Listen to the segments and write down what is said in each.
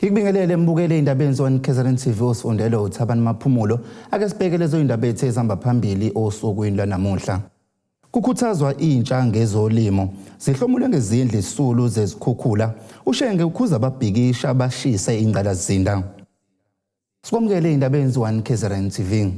Ngikubingelele mbukele indabeni zone KZN TV osifundelo uThabani Maphumulo. Ake sibheke lezo indaba ethe ezihamba phambili osukwini lwanamuhla. Kukhuthazwa intsha ngezolimo. Zihlomule ngezindlu isulu zezikhukhula. Ushenge ukhuza ababhikisha bashise ingqalasizinda. Sikwamukele indabeni zone KZN TV.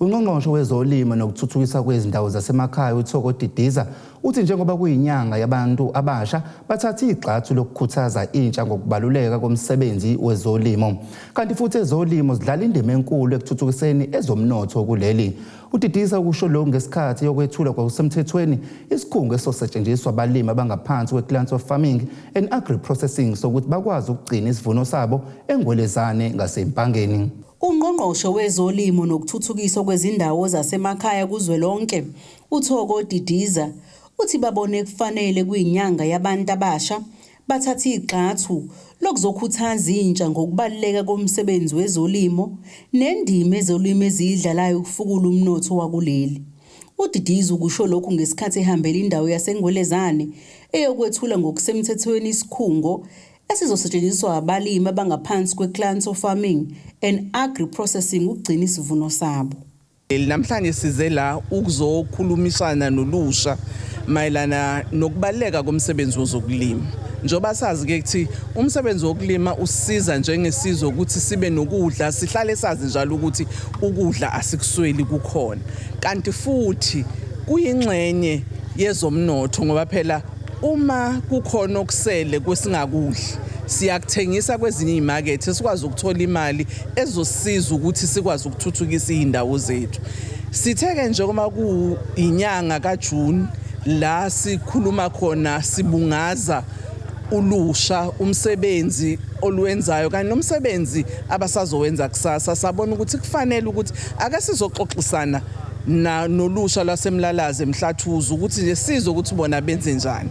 Ungqongqoshe wezolimo nokuthuthukiswa kwezindawo zasemakhaya uThoko Didiza uthi njengoba kuyinyanga yabantu abasha bathatha igxathu lokukhuthaza intsha ngokubaluleka komsebenzi wezolimo. Kanti futhi ezolimo zidlala indima enkulu ekuthuthukiseni ezomnotho kuleli. UDidiza ukusho lokhu ngesikhathi yokwethulwa kwakusemthethweni isikhungo esizosetshenziswa abalimi abangaphansi kwe-Clancy Farming and Agri-Processing sokuthi bakwazi ukugcina isivuno sabo eNgwelezane ngaseMpangeni. Ungqongqoshe wezolimo nokuthuthukiswa kwezindawo zasemakhaya kuzwelonke, uThoko Didiza, uthi babone kufanele kuyinyanga yabantu abasha bathathe igxathu lokuzokhuthaza intsha ngokubaluleka komsebenzi wezolimo nendima ezolimo eziyidlalayo ukufukula umnotho wakuleli. UDidiza ukusho lokhu ngesikhathi ehambela indawo yaseNgwelezane eyokwethula ngokusemthethweni isikhungo esizosetshenziswa abalimi abangaphansi kwe-Clanso Farming and Agri-Processing ukugcina isivuno sabo. Namhlanje size la ukuzokhulumisana nolusha mayelana nokubaluleka komsebenzi wozokulima. Njengoba sazi ke ukuthi umsebenzi wokulima usisiza njengesizwe ukuthi sibe nokudla, sihlale sazi njalo ukuthi ukudla asikusweli kukhona. Kanti futhi kuyingxenye yezomnotho ngoba phela uma kukhona okusele kwesingakudli siyakuthengisa kwezinye izimakethe sikwazi ukuthola imali ezosiza ukuthi sikwazi ukuthuthukisa izindawo zethu. Sithe-ke njengoba kuyinyanga kaJune la sikhuluma khona sibungaza ulusha umsebenzi olwenzayo kanye nomsebenzi abasazowenza kusasa, sabona ukuthi kufanele ukuthi ake sizoxoxisana na nolusha lwaseMlalazi eMhlathuze ukuthi nje sizwe ukuthi bona benze njani.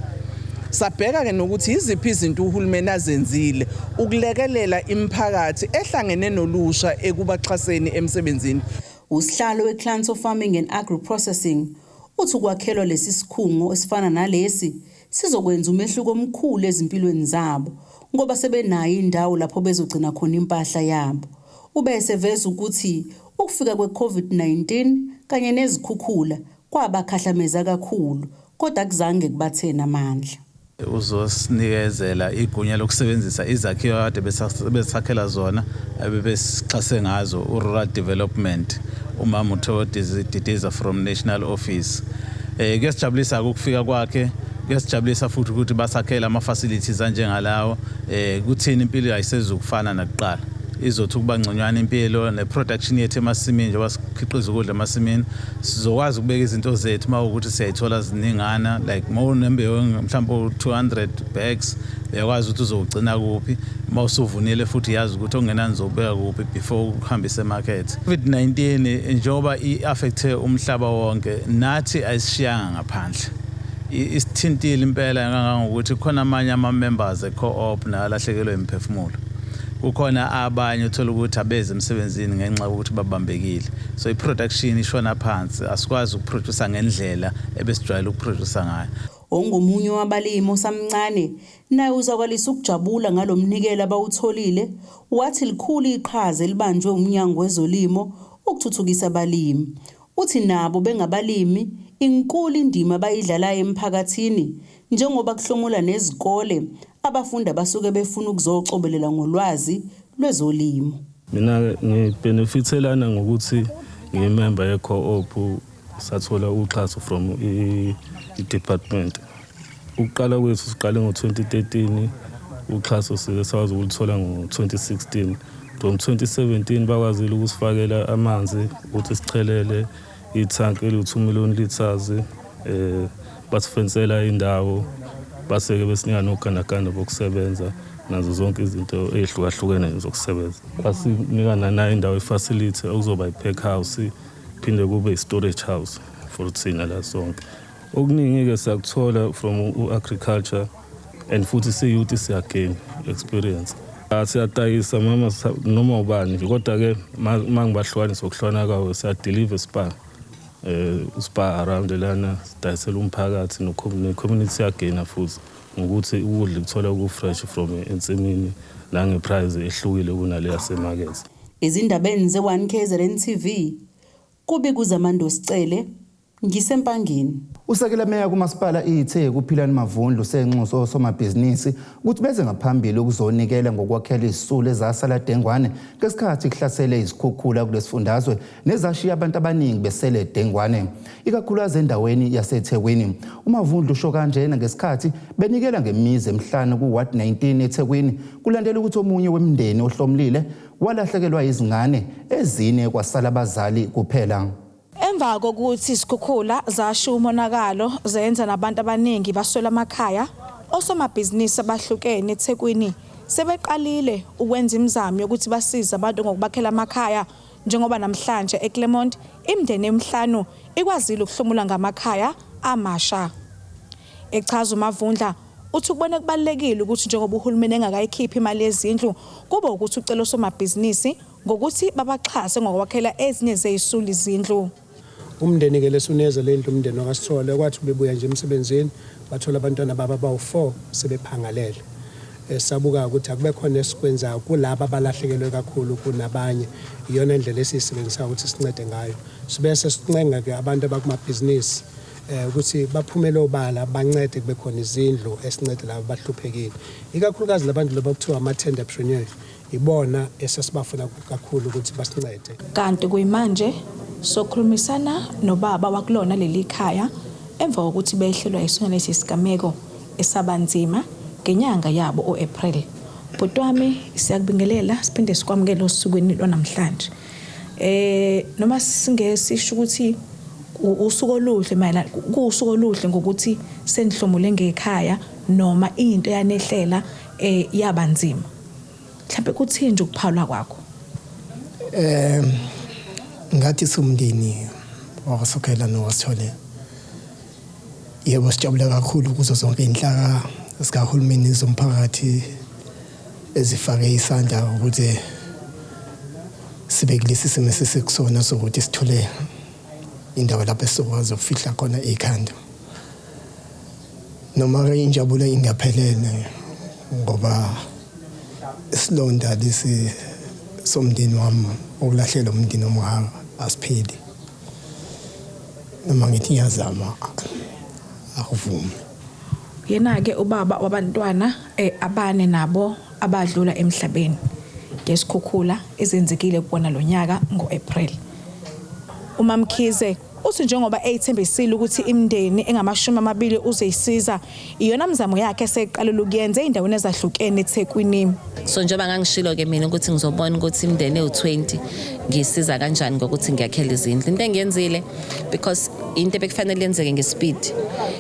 Sabheka ke nokuthi yiziphi izinto uhulumeni azenzile ukulekelela imiphakathi ehlangene nolusha ekubaxhaseni emsebenzini. Usihlalo we-Clanso Farming and Agri-Processing uthi ukwakhelwa lesi sikhungo esifana nalesi sizokwenza umehluko omkhulu ezimpilweni zabo ngoba sebenayo indawo lapho bezogcina khona impahla yabo. Ube eseveza ukuthi ukufika kwe-COVID-19 kanye nezikhukhula kwabakhahlameza kakhulu kodwa akuzange kubathene amandla. Uzosinikezela igunya lokusebenzisa izakhiwo kade besakhela zona ebebesixhase ngazo u-Rural Development, umama uThoko Didiza from National Office. Kuyasijabulisa ukufika kwakhe, kuyasijabulisa futhi ukuthi basakhele ama-facilities anjengalawo. Kuthini impilo ayisezukufana nakuqala, izothi ukuba ngconywana impilo ne-production yethu emasimini. Njengoba sikhiqiza ukudla emasimini, sizokwazi ukubeka izinto zethu uma ukuthi siyayithola ziningana, like uma unembewu mhlawumbe u-200 bags, uyakwazi ukuthi uzowugcina kuphi uma usuvunile, futhi yazi ukuthi okungenani uzowubeka kuphi before ukuhambisa emakethe. COVID-19 njengoba i-affecte umhlaba wonke, nathi ayisishiyanga ngaphandle, isithintile impela kangangokuthi khona amanye ama-members e-co-op nalahlekelwe imiphefumulo, kukhona abanye uthola ukuthi abeze emsebenzini ngenxa yokuthi babambekile. So i-production ishona phansi, asikwazi ukuproduce ngendlela ebesijwayele ukuproduce ngayo. Ongomunye wabalimi osamncane naye uzwakalisa ukujabula ngalomnikelo abawutholile, wathi likhulu iqhaza elibanjwe umnyango wezolimo ukuthuthukisa abalimi. Uthi nabo bengabalimi inkulu indima abayidlalayo emphakathini njengoba kuhlomula nezikole abafundi abasuke befuna ukuzocobelela ngolwazi lwezolimo. Mina ngibenefithelana ngokuthi ngiyimember ye-co-op, sathola uxhaso from i-department. Ukuqala kwethu siqale ngo-2013, uxhaso sike sakwazi ukuluthola ngo-2016. From 2017 bakwazile ukusifakela amanzi ukuthi sichelele ithanki eliwu-2 million liters, basifensela indawo, base-ke besinika nogandaganda bokusebenza nazo zonke izinto ey'hlukahlukene zokusebenza. Basinika nanayo indawo, i-facility okuzoba i-pack house, phinde kube i-storage house for thina la sonke. Okuningi-ke siyakuthola from u-agriculture and futhi siyi-youth siyagain experience. Siyadayisa mama noma ubani nje, kodwa-ke ma ngibahlukanisa ngokuhlukana kwawo, siyadeliver Spar, Spar around lana, sidayisela umphakathi ne-community siyagaina futhi. Ngokuthi ukudla kuthola ku-fresh from ensimini nange-price ehlukile kunale yasemakethe. Ezindabeni ze-1 KZN TV, kubika uZamando Sicele, ngiseMpangeni. Usekela meya kumasipala iTheku uPhilani Mavundla usenxuse osomabhizinisi ukuthi beze ngaphambili ukuzonikela ngokwakhela izisulu ezasala dengwane ngesikhathi kuhlasele izikhukhula kulesifundazwe nezashiya abantu abaningi besele dengwane, ikakhulukazi endaweni yaseThekwini. UMavundla usho kanjena ngesikhathi benikela ngemizi emihlanu ku-Ward 19 eThekwini, kulandela ukuthi omunye wemindeni ohlomlile walahlekelwa izingane ezine kwasala abazali kuphela. Emva kokuthi izikhukhula zashiya umonakalo zenza nabantu abaningi baswela amakhaya, osomabhizinisi abahlukene eThekwini sebeqalile ukwenza imizamo yokuthi basize abantu ngokubakhela amakhaya, njengoba namhlanje eClermont imindeni emihlanu ikwazile ukuhlomula ngamakhaya amasha. Echaza uMavundla uthi ukubona kubalulekile ukuthi njengoba uhulumeni engakayikhiphi imali yezindlu, kube ukuthi ucela osomabhizinisi ngokuthi babaxhase ngokwakhela ezinye zezisulu izindlu. Umndeni-ke lesuneza le ndlu, umndeni wakaSithole, kwathi bebuya nje emsebenzini bathola abantwana babo abawu-4 sebephangalele. Sabuka ukuthi akube khona esikwenzayo kulaba abalahlekelwe kakhulu kunabanye. Iyona indlela esiyisebenzisayo ukuthi sincede ngayo. Sibese sincenga-ke abantu abakumabhizinisi ukuthi baphumele obala bancede kube khona izindlu esincede laba abahluphekile, ikakhulukazi labantu laba kuthiwa ama-tenderpreneur, ibona esesibafuna kakhulu ukuthi basincede. Kanti kuyimanje sokhulumisana nobaba wakulona leli khaya emva kokuthi behlelwa isona lesi sigameko esabanzima ngenyanga yabo o-April. Bhuti wami, siyakubingelela siphinde sikwamukele osukwini lwanamhlanje. Noma singeke sisho ukuthi usuku oluhle mayelana kuwusuku oluhle ngokuthi senihlomule ngekhaya noma into yanehlela yabanzima. Mhlawumbe kuthini nje ukuphawula kwakho? Ngathi sumndeni wakwaSokhela nowaSithole, yebo, sijabula kakhulu kuzo zonke inhlaka zikahulumeni zomphakathi ezifake isandla ukuthi sibe kulesi simo esisekusona sokuthi sithole indawo lapho esizokwazi ukufihla khona ikhanda. Noma-ke injabulo ingaphelele ngoba isilonda lesi somndeni wami okulahlela umndeni omngaka asipheli. Noma ngithi ngiyazama, akuvumi. Yena-ke ubaba wabantwana abane nabo abadlula emhlabeni ngesikhukhula ezenzekile kubona lo nyaka ngo-April. UMamkhize uthi njengoba eyithembisile ukuthi imindeni engamashumi amabili uzoyisiza, iyona mizamo yakhe eseqalile ukuyenza ey'ndaweni ezahlukene eThekwini. So njengoba ngangishilo-ke mina ukuthi ngizobona ukuthi imindeni ewu-20 ngiyisiza kanjani ngokuthi ngiyakhela izindlu. Into engiyenzile, because into ebekufanele yenzeke nge-speed,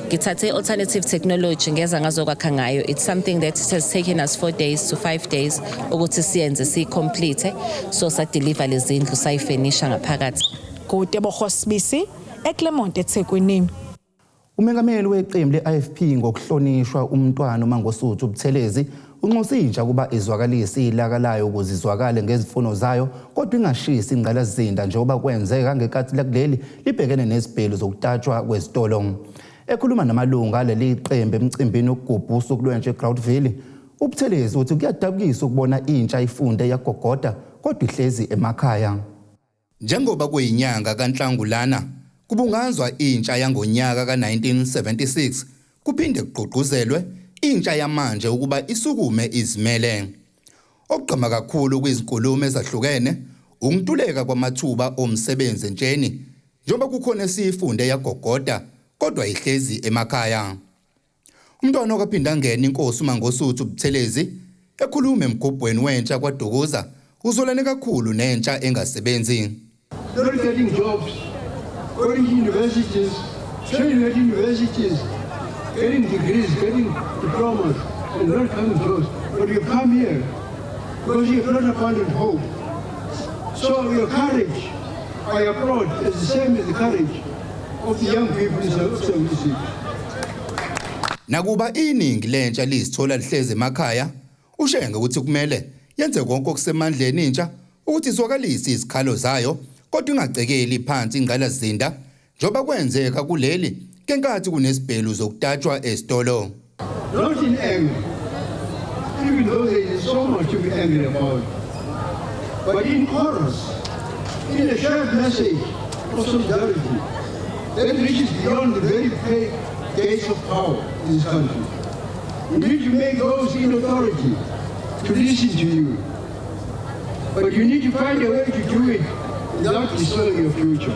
ngithathe i-alternative technology ngeza ngazokwakha ngayo. It's something that it has taken us 4 days to 5 days ukuthi siyenze, siyi-complete. So sa-deliver lezi zindlu, sayifenisha ngaphakathi. KuTebogo Sibisi eClermont eThekwini. Umengameli weqembu le-IFP ngokuhlonishwa umntwana uMangosuthu Buthelezi unxuse intsha kuba izwakalise ilaka layo ukuze izwakale ngezimfuno zayo, kodwa ingashisi ingqalasizinda njengoba kwenzeka ngenkathi lakuleli libhekene nezibhelu zokutatshwa kwezitolo. Ekhuluma namalungu aleli qembu emcimbini wokugubha usuku lwentsha eGroutville, uButhelezi uthi kuyadabukisa ukubona intsha ifunde yagogoda kodwa ihlezi emakhaya. Njengoba kuyinyanga kaNhlangulana, kubungazwa intsha yangonyaka ka-1976, kuphinde kugqugquzelwe intsha yamanje ukuba isukume izimele. Okugqama kakhulu kwizinkulumo ezahlukene ukuntuleka kwamathuba omsebenzi entsheni, njengoba kukhona esifunde yagogoda kodwa ihlezi emakhaya. Umntwana okaPhindangene, inkosi uMangosuthu Buthelezi, ekhuluma emgubhweni wentsha kwaDukuza, uzolane kakhulu nentsha engasebenzi. Not getting jobs, going to universities, training at universities, getting degrees, getting diplomas, and not coming jobs. But you come here because you have not abandoned hope. So your courage, I applaud, is the same as the courage of the young people in 76. Nakuba iningi lentsha lizithola lihlezi emakhaya, uShenge ukuthi kumele yenze konke okusemandleni intsha ukuthi izwakalise izikhalo zayo, kodwa ingacekeli phansi ingqalasizinda njengoba kwenzeka kuleli ngenkathi kunesibhelu zokutatshwa esitolo. Not in anger, even though there is so much to be angry about, but in chorus, in a shared message of solidarity that reaches beyond the very gates of power in this country. You need to make those in authority to listen to you, but you need to find a way to do it without destroying your future.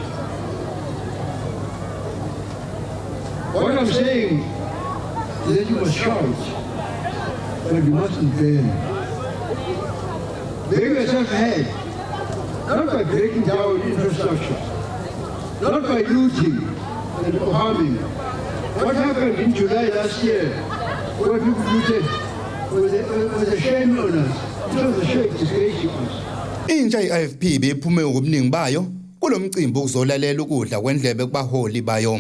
What I'm saying is that you must shout, but you mustn't burn. Make yourself heard, not by breaking down infrastructure, not by looting and harming. What happened in July last year, where people looted, was a shame on us. It was a shame, disgrace to us. Intsha i-IFP bephume ngobuningi bayo kulomcimbi ukuzolalela ukudla kwendlebe kubaholi bayo.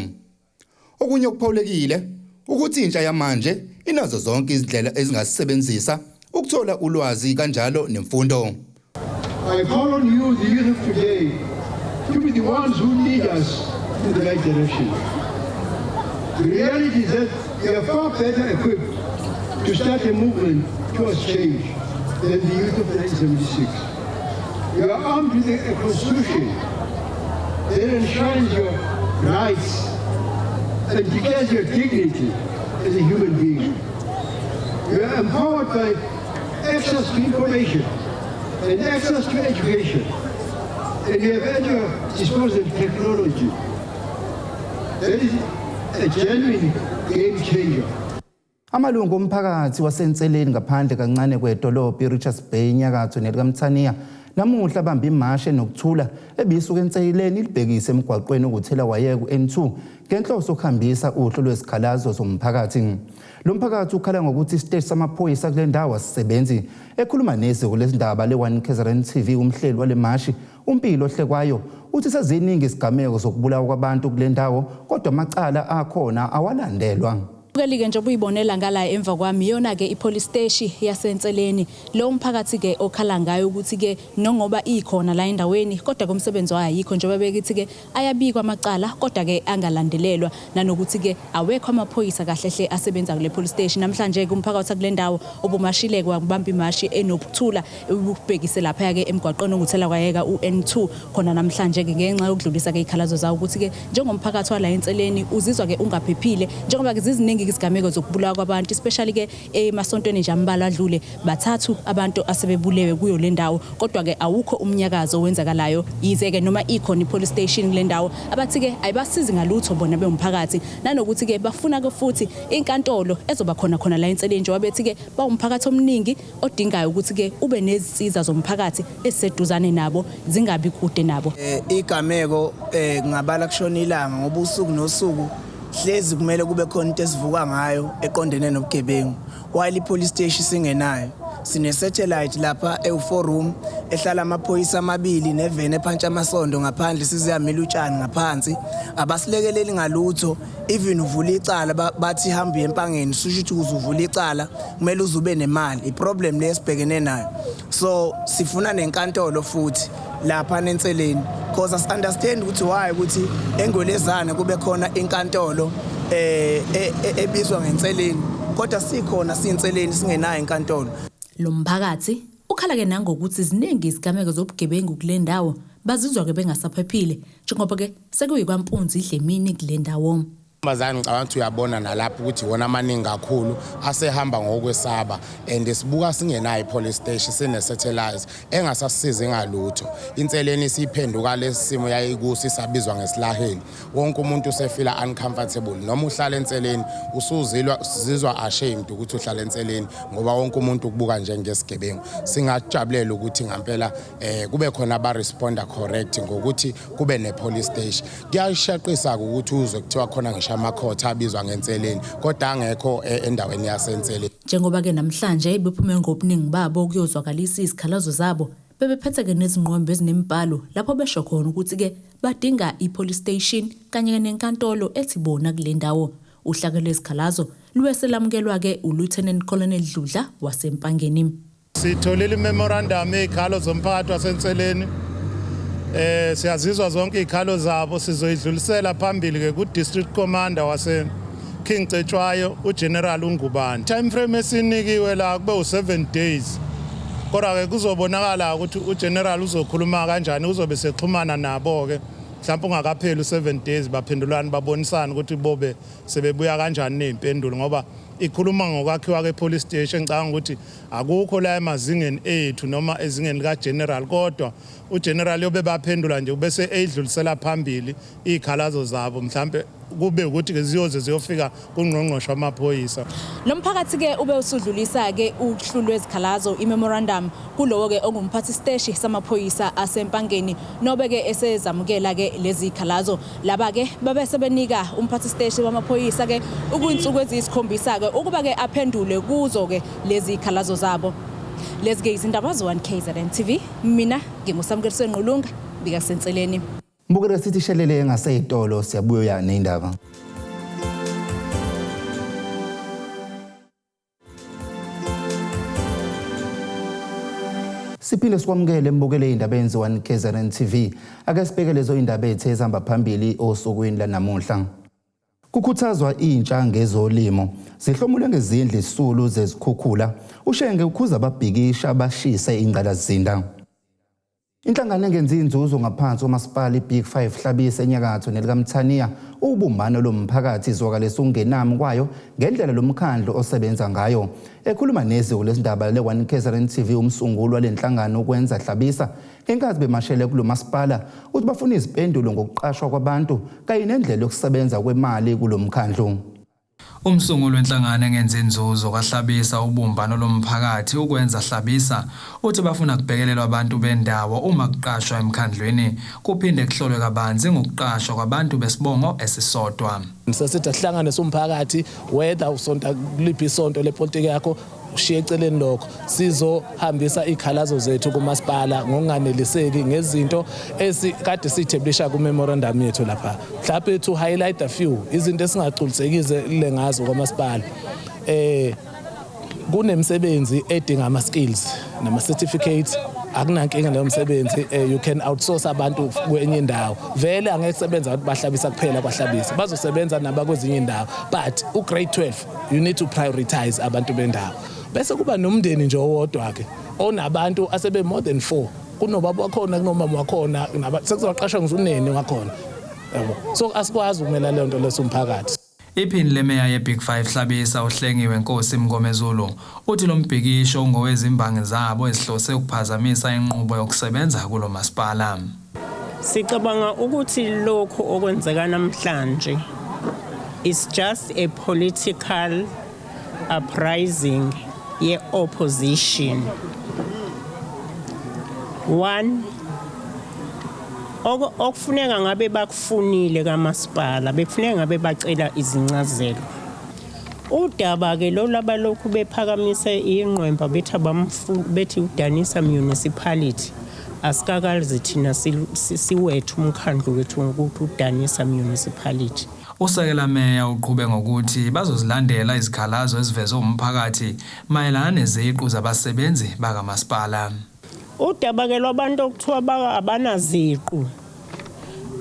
Okunye okuphawulekile ukuthi intsha yamanje inazo zonke izindlela ezingasebenzisa ukuthola ulwazi kanjalo nemfundo. I call on you, the youth of today, to be the ones who lead us in the right direction. The reality is that we are far better equipped to start a movement towards change than the youth of 1976. You are armed with a constitution that enshrines your rights and declares your dignity as a human being. You are empowered by access to information and access to education, and you have at your disposal technology. That is a genuine game changer. Amalungu omphakathi waseNseleni ngaphandle kancane kwedolobha iRichards Bay enyakatho nelikaMthaniya namuhla abamba imashe nokuthula ebisuka eNseleni ilibhekise emgwaqweni okuthela wayeka u-N2 ngenhloso yokuhambisa uhlu lwezikhalazo zomphakathi. Lo mphakathi ukhala ngokuthi isiteshi samaphoyisa kule ndawo asisebenzi. Ekhuluma neziko lezindaba le-1 KZN TV umhleli wale mashi uMpilo Hlekwayo uthi seziningi izigameko zokubulawa kwabantu kule ndawo kodwa amacala akhona awalandelwa. Ke njengoba uyibonela ngala emva kwami iyona ke ipolice station yaseNseleni lo mphakathi ke okhala ngayo ukuthi ke nongoba ikhona la endaweni kodwa komsebenzi wayo ayikho njengoba bekithi ke ayabikwa amacala kodwa ke angalandelelwa nanokuthi ke awekho amaphoyisa kahle hle asebenza kule police station. Namhlanje ke umphakathi kule ndawo obumashile kwabamba imashi enokuthula ububhekise lapha ke emgwaqweni onguthela kwayeka uN2 khona namhlanje ke ngenxa yokudlulisa ke ikhalazo zawo ukuthi ke njengomphakathi wala eNseleni uzizwa ke ungaphephile njengoba ke ziziningi izigameko zokubulawa kwabantu especially ke emasontweni nje ambalwa adlule bathathu abantu asebebulewe kuyo le ndawo kodwa ke awukho umnyakazo owenzakalayo yize ke noma ikhona ipolice station kule ndawo abathi ke ayibasizi ngalutho bona bewumphakathi nanokuthi ke bafuna ke futhi inkantolo ezoba khona khona la eNseleni njengoba bethi ke bawumphakathi omningi odingayo ukuthi ke ube nezinsiza zomphakathi eziseduzane nabo zingabi kude nabo. Igameko kungabala kushona ilanga ngoba usuku nosuku hlezi kumele kube khona into esivuka ngayo eqondene nobugebengu. While i-police station singenayo, sine-satellite lapha ewu-4 room ehlala amaphoyisa amabili neveni ephantsha amasondo ngaphandle siziyamila utshani ngaphansi. Abasilekeleli ngalutho, even uvula icala bathi hamba uye eMpangeni, susho ukuthi ukuze uvule icala kumele uze ube nemali. I-problem le esibhekene nayo. So sifuna nenkantolo futhi lapha eNseleni because as understand ukuthi why ukuthi eNgwelezane kube khona inkantolo ebizwa ngeNseleni kodwa sikhona siyiNseleni singenayo inkantolo. Lo mphakathi ukhala ke nangokuthi ziningi izigameko zobugebengu kule ndawo bazizwa ke bengasaphephile njengoba ke sekuyikwampunzi idlemini kule ndawo. Amantombazane ngicabanga ukuthi uyabona nalapho ukuthi iwona amaningi kakhulu asehamba ngokwesaba and sibuka singenayo i-police station, sine-satellite engasasisizi ngalutho. INseleni siyiphenduka lesi simo yayikuso isabizwa ngesilaheli. Wonke umuntu usefila uncomfortable noma uhlala eNseleni usuzilwa sizizwa ashamed ukuthi uhlala eNseleni ngoba wonke umuntu ukubuka njengesigebengu. Singajabulela ukuthi ngampela kube khona aba-responda correct ngokuthi kube ne-police station. Kuyashaqisa ukuthi uzwe kuthiwa khona ngisho amakhotha abizwa ngeNseleni kodwa angekho endaweni yaseNseleni. Njengoba ke namhlanje bephume ngobuningi babo kuyozwakalisa izikhalazo zabo bebephethe ke nezinqwembe ezinemibhalo lapho besho khona ukuthi ke badinga i-police station kanye nenkantolo ethi bona kule ndawo. Uhlaka lwezikhalazo luwe selamukelwa ke uLieutenant Colonel Dludla waseMpangeni. Sitholile imemorandum ezikhalo zomphakathi waseNseleni. Siyazizwa zonke izikhalo zabo, sizoyidlulisela phambili ke ku District Commander wase uKing Cetshwayo, uGeneral uNgubane. Time frame esinikiwe la kube u7 days. Kodwa ke kuzobonakala ukuthi uGeneral uzokhuluma kanjani, uzobe sexhumana nabo ke mhlawumbe ungakapheli u7 days, baphendulana babonisana ukuthi bobe sebebuya kanjani nezimpendulo, ngoba ikhuluma ngokwakhiwa ke-police station. Ngicabanga ukuthi akukho la emazingeni ethu noma ezingeni lika General, kodwa uGeneral yobe baphendula nje bese eyidlulisela phambili izikhalazo zabo, mhlambe kube ukuthi ke ziyoze ziyofika kungqongqoshe wamaphoyisa. Lo mphakathi ke ube usudlulisa ke uhlu lwezikhalazo, i-memorandum, kulowo ke ongumphathi siteshi samaphoyisa aseMpangeni, nobe ke esezamukela ke lezi zikhalazo. Laba ke babe sebenika umphathi siteshi wamaphoyisa ke ukuyinsuku eziyisikhombisa ke ukuba ke aphendule kuzo ke lezi zikhalazo zabo. Lezi ke izindaba zo 1 KZN TV, mina nginguSamukeliso Ngqulunga, bika senseleni. Mbukele sithi shelele engaseyitolo, siyabuya nezindaba. Siphinde sikwamukele mbukele indaba enziwa KZN TV. Ake sibheke lezo indaba ethe ezihamba phambili osukwini lanamuhla. Kukhuthazwa intsha ngezolimo. Zihlomule ngezindlu isulu zezikhukhula. Ushenge ukhuza ababhikisha bashise ingqalasizinda. Inhlangano engenzi inzuzo ngaphansi komasipala iBig 5 Hlabisa enyakatho nelikaMthaniya ubumbano lomphakathi izwakalisa ukungenami kwayo ngendlela lomkhandlu osebenza ngayo. Ekhuluma neziko lezindaba le-1 KZN TV, umsunguli walenhlangano ukwenza Hlabisa ngenkathi bemashele kulo masipala uthi bafuna izimpendulo ngokuqashwa kwabantu kanye nendlela yokusebenza kwemali kulo mkhandlu. Umsunguli wenhlangano engenzi inzuzo kwaHlabisa ubumbano lomphakathi ukwenza Hlabisa uthi bafuna kubhekelelwa abantu bendawo uma kuqashwa emkhandlwini, kuphinde kuhlolwe kabanzi ngokuqashwa kwabantu besibongo esisodwa. Sesithi asihlangane somphakathi, whether usonta kuliphi isonto lepolitiki yakho ushiye eceleni lokho, sizohambisa izikhalazo zethu kumasipala ngokunganeliseki ngezinto esikade siyitheblisha ku-memorandum yethu lapha. Mhlawumbe to highlight a few izinto esingagculisekize le ngazo kwamasipala, kunemsebenzi edinga ama-skills nama-certificates. Akunankinga leyo msebenzi, you can outsource abantu kwenye indawo. Vele angeke kusebenza abantu baHlabisa kuphela kwaHlabisa, bazosebenza nabakwezinye indawo, but u-grade 12 you need to prioritize abantu bendawo. Bese kuba nomndeni nje owodwa ke onabantu asebe more than 4, kunobaba wakhona, kunomama wakhona, sekuzoqashwa ngisho uneni wakhona, yabo. So asikwazi ukumela leyo nto leso umphakathi. Iphini lemeya ye-Big 5 Hlabisa uHlengiwe Nkosi Mngomezulu uthi lo mbhikisho ungowezimbangi zabo ezihlose ukuphazamisa inqubo yokusebenza kulo masipala. Sicabanga ukuthi lokhu okwenzeka namhlanje is just a political uprising ye-opposition. One, okufuneka ngabe bakufunile kamasipala, bekufuneka ngabe bacela izincazelo. Udaba ke lo labalokhu bephakamise ingqwemba bethi bethi uDanisa Municipality, asikakazi thina siwethu umkhandlu wethu ngokuthi uDanisa Municipality. Usekela meya uqhube ngokuthi bazozilandela izikhalazo ezivezwe umphakathi mayelana neziqu zabasebenzi bakamasipala. Udaba ke lwabantu okuthiwa abanaziqu,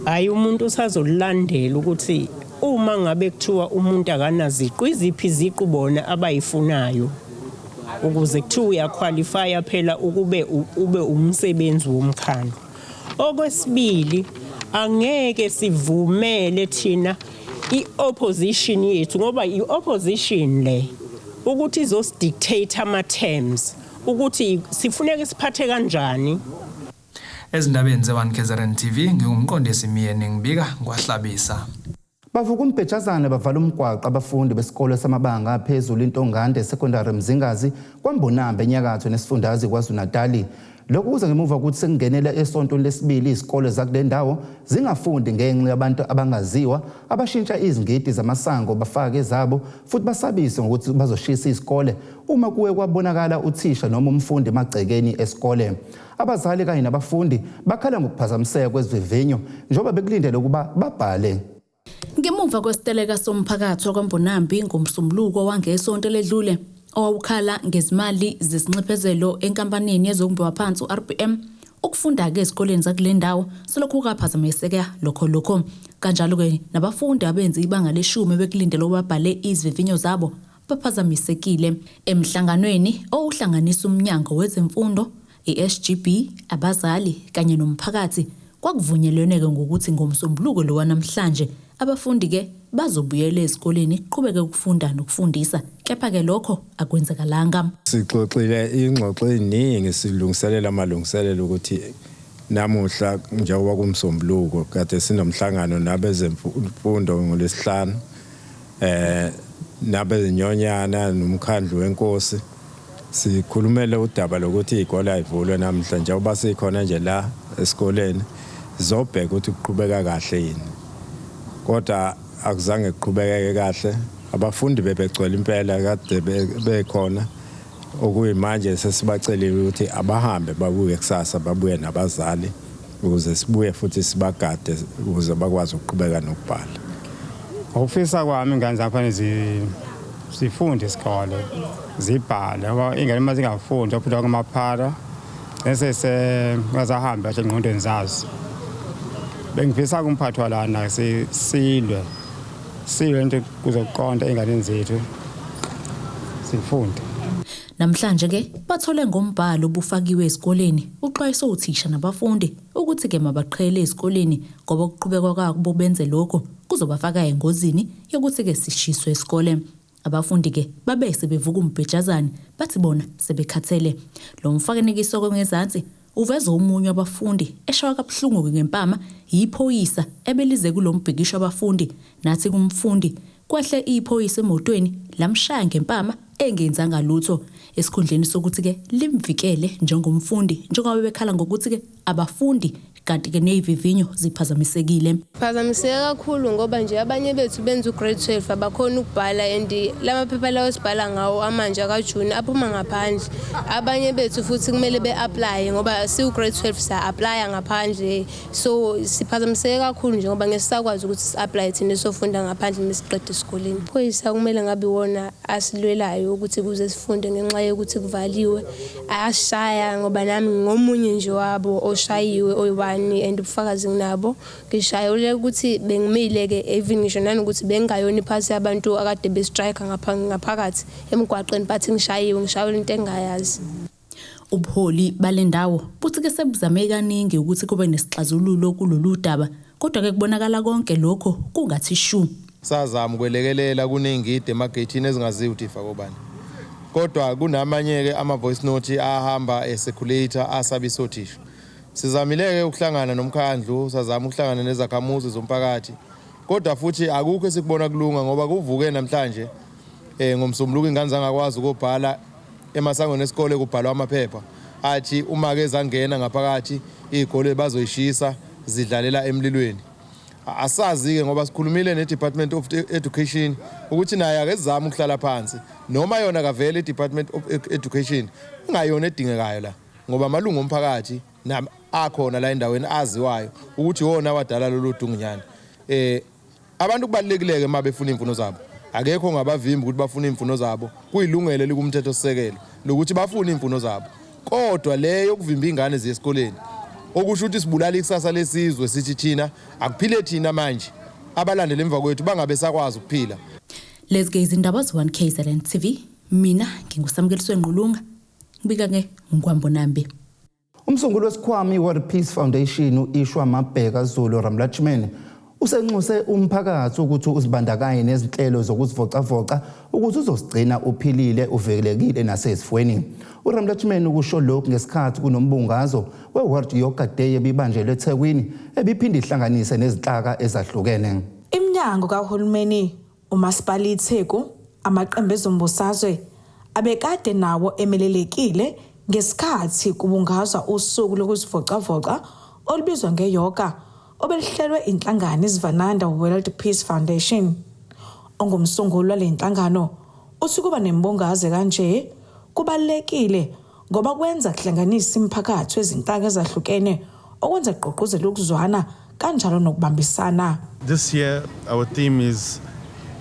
hayi, umuntu usazolulandela ukuthi uma ngabe kuthiwa umuntu akanaziqu, iziphi iziqu bona abayifunayo ukuze kuthiwa uyaqualifya phela ukube ube umsebenzi womkhandlu. Okwesibili, angeke sivumele thina i-opposition yethu, ngoba i-opposition le, ukuthi izosidictate ama-terms ukuthi sifuneka siphathe kanjani. Ezindabeni ze-1 KZN TV, ngingumqondisi Myeni, ngibika kwaHlabisa. Bavuka umbhejazane bavala umgwaqo abafundi besikole samabanga aphezulu iNtongande Secondary Mzingazi kwaMbonambi enyakatho nesifundazwe KwaZulu-Natali. Lokhu kuza ngemuva kokuthi sekungenela esontweni lesibili izikole zakule ndawo zingafundi ngenxa yabantu abangaziwa abashintsha izingidi zamasango bafake ezabo futhi basabise ngokuthi bazoshisa izikole uma kuye kwabonakala uthisha noma umfundi emagcekeni esikole. Abazali kanye nabafundi bakhala ngokuphazamiseka kwezivivinyo njengoba bekulindele ukuba babhale. Ngemuva kwesiteleka somphakathi wakwaMbonambi ngoMsombuluko wangesonto eledlule owawukhala ngezimali zesinxephezelo enkampanini yezokumbiwa phansi u-RBM, ukufunda-ke ezikoleni zakule ndawo selokhu kaphazamiseka lokho lokho. Kanjalo-ke nabafundi abenze ibanga leshumi bekulindele babhale izivivinyo zabo baphazamisekile. Emhlanganweni owuhlanganisa umnyango wezemfundo, i-SGB, abazali kanye nomphakathi, kwakuvunyelwene-ke ngokuthi ngoMsombuluko lo wanamhlanje abafundi-ke bazobuyela ezikoleni kuqhubeke ukufunda nokufundisa, kepha-ke lokho akwenzekalanga. Sixoxile ingxoxo eziningi silungiselela amalungiselelo ukuthi namuhla njengoba kumsombuluko kade sinomhlangano nabezemfundo ngolesihlanu nabezinyonyana nomkhandlu wenkosi, sikhulumele udaba lokuthi izikole ayivulwe namhla njengoba sikhona nje la esikoleni zobheka ukuthi kuqhubeka kahle yini, kodwa akuzange kuqhubekeke kahle. Abafundi bebegcwele impela kade bekhona, okuyimanje sesibacelile ukuthi abahambe babuye kusasa, babuye nabazali ukuze sibuye futhi sibagade ukuze bakwazi ukuqhubeka nokubhala. Ukufisa kwami ingane zami zifunde isikole, zibhale, ngoba ingane uma zingafundi waphinde kumaphara bese sengazahambi kahle engqondweni zazo. Bengifisa kumphathi walana silwe into kuzoqonda enganeni zethu sifunde. Namhlanje ke bathole ngombhalo obufakiwe esikoleni uxwayisa othisha nabafundi ukuthi ke mabaqhele esikoleni ngoba ukuqhubeka kwabo benze lokho kuzobafaka engozini yokuthi ke sishiswe isikole. Abafundi ke babe sebevuka umbhejazane bathi bona sebekhathele. Lo mfanekiso ngezansi uveza omunye wabafundi eshawa kabuhlungu ngempama yiphoyisa ebelize kulombhikisho abafundi, nathi kumfundi kwehle iphoyisa emotweni lamshaya ngempama engenzanga lutho, esikhundleni sokuthi ke limvikele njengomfundi njengoba bekhala ngokuthi ke abafundi kanti ke nezivivinyo ziphazamisekile. Phazamiseke kakhulu ngoba nje abanye bethu benza ugrade 12 abakhona ukubhala, and lamaphepha lawo sibhala ngawo amanje akaJune aphuma ngaphandle. Abanye bethu futhi kumele be-apply ngoba siwu-grade 12 sa-applya ngaphandle, so siphazamiseke kakhulu nje ngoba ngeke sisakwazi ukuthi si-apply thina sofunda ngaphandle mesiqeda esikoleni. Phoyisa kumele ngabe iwona asilwelayo ukuthi kuze sifunde ngenxa yokuthi kuvaliwe, ayashaya ngoba nami ngomunye nje wabo oshayiwe oyi-1 and ubufakazi nginabo. Ngishayele ukuthi bengimile ke even ngisho nanokuthi bengingayona iphasi yabantu akade bestrike ngaphakathi emgwaqeni, but ngishayiwe ngishayela into engingayazi. Ubuholi balendawo buthi ke sebuzame kaningi ukuthi kube nesixazululo kulolu daba, kodwa ke kubonakala konke lokho kungathi shu. Sazama ukwelekelela kunengide emageyithini ezingaziwa ukuthi ifakwe obani, kodwa kunamanye-ke ama-voice note ahamba e-circulate asabisa othisha. Sizamile-ke ukuhlangana nomkhandlu, sazama ukuhlangana nezakhamuzi zomphakathi, kodwa futhi akukho esikubona kulunga ngoba kuvuke namhlanje ngomsombuluko ingane zangakwazi ukubhala emasangweni esikole, kubhalwa amaphepha athi uma-ke zangena ngaphakathi iy'kole bazoyishisa zidlalela emlilweni. Asazi-ke ngoba sikhulumile ne-Department of Education ukuthi naye ake sizame ukuhlala phansi, noma yona kavele i-Department of Education ingayona edingekayo la, ngoba amalungu omphakathi akhona la endaweni aziwayo ukuthi iwona awadala lolu dungunyane. Abantu kubalulekile-ke uma befuna iy'mfuno zabo, akekho ongabavimbi ukuthi bafune iy'mfuno zabo, kuyilungelo elikumthethosisekelo lokuthi bafune iy'mfuno zabo, kodwa le yokuvimba iy'ngane ziye esikoleni okusho ukuthi sibulala ikusasa lesizwe, sithi thina akuphile thina manje, abalandela emva kwethu bangabe sakwazi ukuphila. Lezi ke izindaba ze-1 KZN TV, mina nginguSamukeliswe Ngqulunga, ngibika ke ngkwambonambi. Umsunguli wesikhwama i-World Peace Foundation u-Ishwa Mabheka Zulu Ramlutchman usenxuse umphakathi ukuthi uzibandakanye nezinhlelo zokuzivocavoca ukuze uzosigcina uphilile, uvikelekile nasezifweni. URamlutchman ukusho lokhu ngesikhathi kunombungazo we-World Yoga Day ebibanjelwe eThekwini, ebiphinde ihlanganise nezinhlaka ezahlukene. Iminyango kahulumeni, umasipala iTheku, amaqembu ezombusazwe abekade nawo emelelekile ngesikhathi kubungazwa usuku lokuzivocavoca olubizwa ngeyoga obelihlelwe inhlangano iSivananda World Peace Foundation. Ongumsunguli wale nhlangano uthi kuba nembungazo kanje kubalulekile ngoba kwenza kuhlanganisa imiphakathi wezinhlaka ezahlukene, okwenza kugqugquzela ukuzwana kanjalo nokubambisana. This year our theme is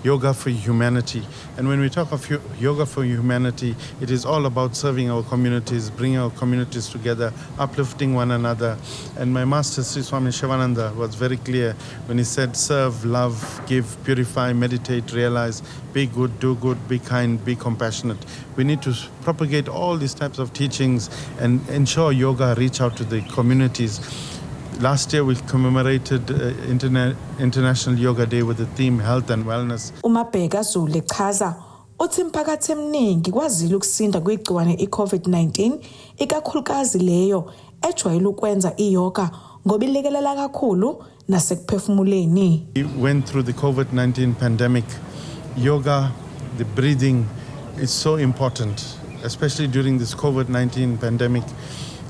Yoga for Humanity. And when we talk of Yoga for Humanity, it is all about serving our communities, bringing our communities together, uplifting one another. And my master, Sri Swami Shivananda, was very clear when he said, serve, love, give, purify, meditate, realize, be good, do good, be kind, be compassionate. We need to propagate all these types of teachings and ensure yoga reach out to the communities. Last year we commemorated International Yoga Day with the theme Health and Wellness. UMabheka Zulu echaza uthi imiphakathi eminingi ikwazile ukusinda kwigciwane i-COVID-19 ikakhulukazi leyo ejwayele ukwenza iyoga ngoba ilekelela kakhulu nasekuphefumuleni. We went through the COVID-19 pandemic. Yoga, the breathing is so important, especially during this COVID-19 pandemic.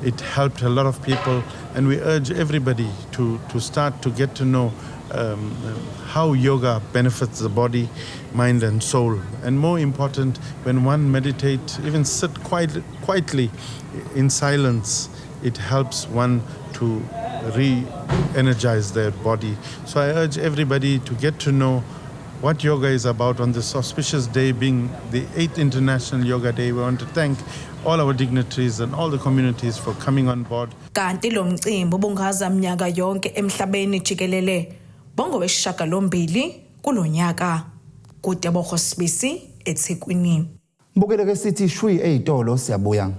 It helped a lot of people, and we urge everybody to start to get to know how yoga benefits the body, mind, and soul. And more important, when one meditates, even sit quietly in silence, it helps one to re-energize their body. So I urge everybody to get to know what yoga is about on this auspicious day being the 8th International Yoga Day. We want to thank all our dignitaries and all the communities for coming on board. Kanti lo mcimbi ubungaza minyaka yonke emhlabeni jikelele bongowesishiyagalombili kulonyaka. KuTebogo Sibisi eThekwini. Mbukele ke sithi shwi ezitolo siyabuya.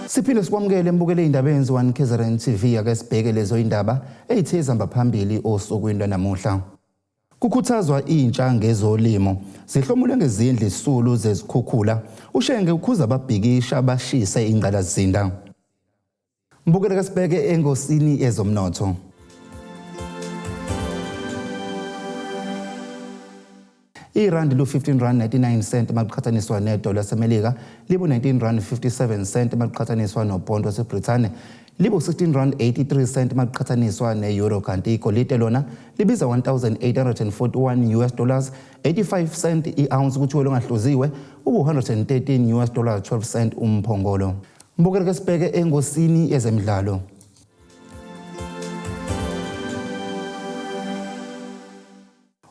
Siphinde sikwamukele mbukele indaba eyenziwa KZN TV. Ake sibheke lezo indaba ezithe zihamba phambili osukwini lwanamuhla. Kukhuthazwa intsha ngezolimo. Zihlomule ngezindlu izisulu zezikhukhula. Ushenge ukhuza ababhikisha bashise ingqalasizinda. Mbukele ke sibheke engosini ezomnotho. Irandi lu-15 rand 99 cent maliqhathaniswa nedola laseMelika, libu 19 rand 57 cent maliqhathaniswa nopondo waseBrithani, libu 16 rand 83 cent maliqhathaniswa ne-euro, kanti igolide lona libiza 1841 US dollars 85 cent i-ounce, kuthiwe longahluziwe ubu 113 US dollars 12 cent umphongolo. Mbukele ke sibheke engosini yezemidlalo.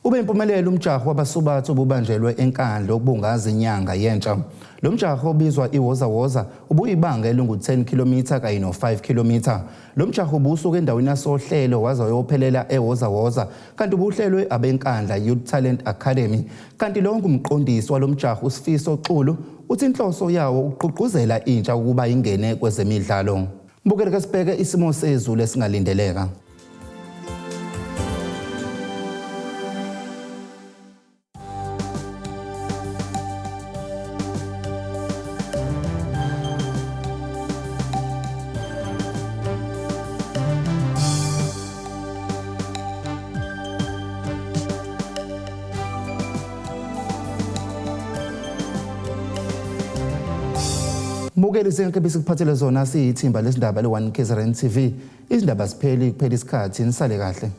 Ube impumelelo umjaho wabasubathi obubanjelwe eNkandla okubungaza inyanga yentsha. Lo mjaho obizwa iWoza Woza ubuyibanga elingu-10 km kanye no-5 km. Lo mjaho ubusuka endaweni yasohlelo waze wayophelela eWoza Woza, kanti ubuhlelwe abeNkandla Youth Talent Academy. Kanti lo ngumqondisi walo mjaho uSifiso Xulu uthi inhloso yawo ukugqugquzela intsha ukuba ingene kwezemidlalo. Mbukele ke sibheke isimo sezulu esingalindeleka. Mbukeli senke besikuphathele zona siyithimba lesindaba le-1 KZN TV. Izindaba sipheli kuphela isikhathi, nisale kahle.